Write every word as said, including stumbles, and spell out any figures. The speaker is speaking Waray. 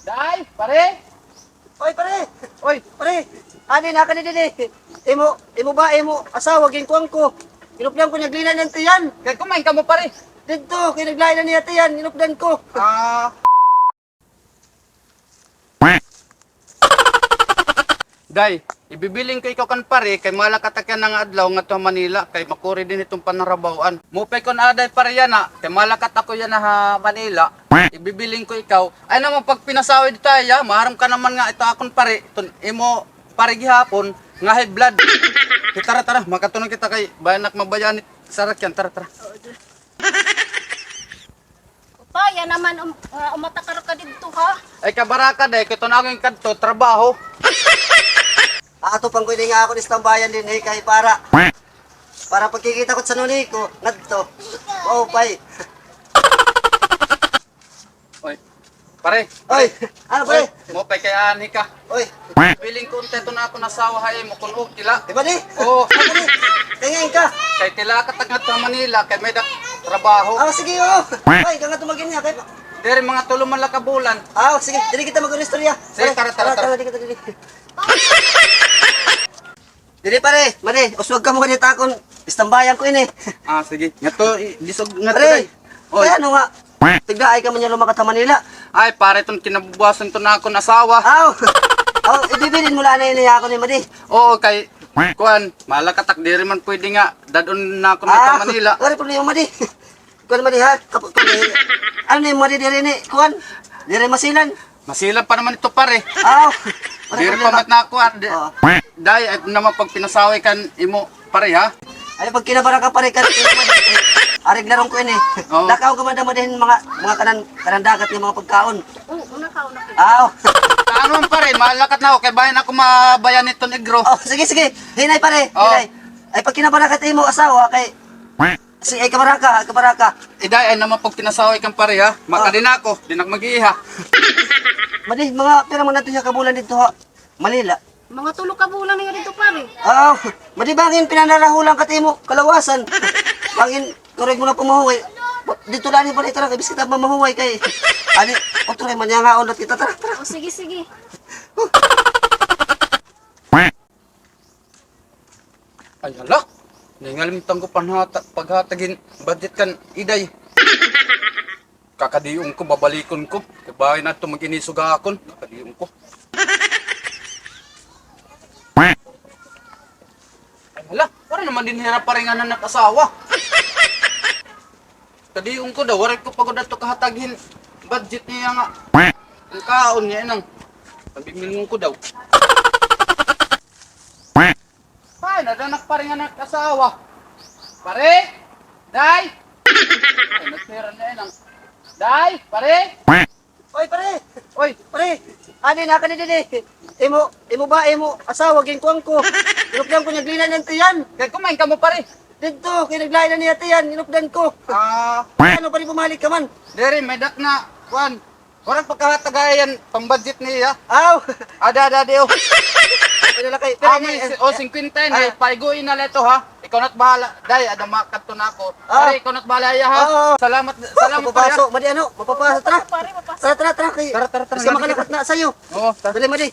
Day, pare! Oy, pare! Oy! Pare! Adi na ka na didi. Imo, imo ba, imo asawa, ginkuan ko. Ginupdan ko, naglinay na an tiyan. Kay kumain kamo, pare? Didto, kay naglinay na niya tiyan, ginupdan ko. Ah. Day, ibibilin ko ikaw kan pare, kay malakat ak yana nga adlaw ngadto ha Manila, kay makuri dinhi iton panarabawaan. Maupay kon aada pare yana, kay malakat ako yana ha Manila. Ibibilin ko ikaw. Ay naman, pagpinasaway dida, ya, maaram ka naman nga ito akon pare, iton imo pare gihapon, nga high blood. Di, tara, tara, makatunog kita kay bangin ak mabayaan it sarakyan, tara, tara. Upaya naman, um, ah, umatakar ka didto, ha? Ay, kabaraka, day, kay iton akon kadto, trabaho. Ato pang pwede nga akon istambayan dinhi kay para, para pagkikita ko sa nuni ko, ngadto. Maupay. Oy, pare. Oy, ano, pare? Oy, maupay kay aanhi ka. Oy. Ibibilin ko unta iton akon asawa ha imo kon okay la. Di ba di? Oo. Ano di? Tingin ka. Kay tilakat ak ngadto ha Manila, kay may-ada ak trabaho. Ah, sige, oo. Oy, kay ngadto mag-inhi, kay pa- Diri, mga tulo man la ka bulan. Ah, sige, diri kita mag-istorya. Sige, tara, tara, tara. Tara, diri kita, diri. Diri, pare, madi, uswag kamo dinhi ha akon istambayan ko ini. Ah, sige. Ngadto, i-, lisog ngadto, pare, day. Oy. Kay ano nga, tigda ay ka man nga lumakat ha Manila. Ay, pare, iton kinabubuwasan iton akon asawa. Aw. Aw, ibibilin mo la anay ini ha akon ni, madi. Oo, kay, kuan, malakat ak, diri man pwede nga dad-on nakon ha Manila. Waray problema, madi. Kuan, madi, ha? Kap-, kuan, eh, ano ni, madi, diri ni, kuan? Diri masilan. Masilan pa naman ito, pare. Aw. Diri pa man nakuan, ah. Di-, oo. Day, ay naman pagpinasaway kan imo, pare, ha? Ay, pagkinabaraka, pare, kan imo, madi, eh, areglaron ko ini. Oo. Nakaon ka man, madi, hin mga, mga kanan, kanan dagat nga mga pagkaon. Oo, nakaon na kita. Aw. Ano man, pare, malakat na ako, kay bangin ako mabayaan iton igro. Oh, sige, sige. Hinay, pare, hinay. Ay, pagkinabaraka it imo asawa, kay Si, ay, kabaraka, kabaraka. Iday, ay naman pagpinasaway kan pare, ha? Makadi na ako, di na ako mag-iiha. Madi, mga pira man nato siya kabulan didto ha Manila? Mga tulo ka bulan na nga didto, pare. Aw, madi, bangin pinanarahulan ka it imo kalawasan. Bangin, turig mo na pamahuway. Didto la ni pare, tara, kay bisan kita mamahuway kay. Ani, o, turig man niya nga, undat kita, tara, tara. O, sige, sige. Ay, hala. Nahingalimtan ko panhata-, paghatag hin budget kan Iday. Kakadion ko, babalikon ko. Kay bangin adto mag-inisog ha akon. Kakadion ko. Ay, hala. Waray naman dinhi hira pare nga anak asawa. Kadion ko daw, waray ko pa gud adto kahatag hin budget niya nga. An kaon niya, inang. Pagbimingon ko daw. Ay, nadanak pare nga anak asawa. Pare! Day! Ay, nagpira na, inang. Day! Pare! Oy, pare! Oy! Pare! Adi na ka ni didi. Imo, imo ba, imo asawa, ginkuan ko. Inupdan ko, naglinay na an tiyan. Kay kumain kamo, pare? Didto, kay naglinay na niya tiyan, inupdan ko. Ah. Ano, pare, bumalik ka man? Diri, may-ada ak na, kuan. Waray pagkahatag ha iya, pang-budget niya. Aw. Ada, ada, di, o. Pwede na kay, pwede na, o, singkwenta ini, paigoy na la ito, ha? Ikaw na't bahala. Day, ada, makadto na ako. Ah. Pare, ikaw na't bahala, iya, ha? Oo. Salamat, salamat, pare, ha? Mapapaso, madi, ano? Mapapaso, tara. Pare, mapapaso. Tara, tara, tara, kay, tara, tara, tara, madi, makalakat na sayo. Oo, tara. Dali, madi.